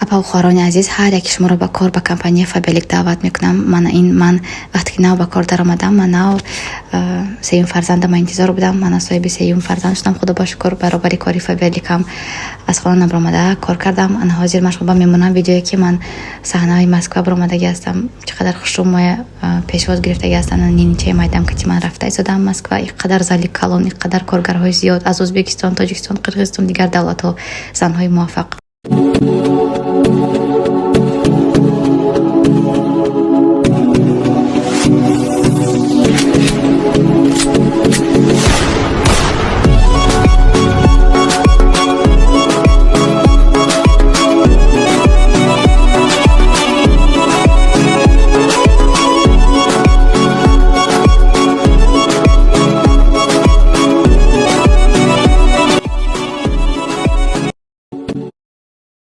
Апаву хоҳарони азиз, ҳар яки шуморо ба кор ба компания Фаберлик даъват мекунам. Мана ин ман вақте ки нав ба кор даромадам, ман нав сеюм фарзандама интизор будам. Мана соҳиби сеюм фарзанд шудам, худо ба шукр. Баробари кори Фаберликам аз хона набаромада кор кардам. Ана ҳозир ман шумо мемонам видеое, ки ман саҳнаи Москва баромадагӣ ҳастам, чӣ қадар хушрӯ моя пешвоз гирифтагӣ ҳастанд. Ниничаи майдам кати ман рафта истодам Москва. Ин қадар зали калон, ин қадар коргарҳои зиёд аз Ӯзбекистон, Тоҷикистон, Қирғизистон, дигар давлатҳо, занҳои муваффақ.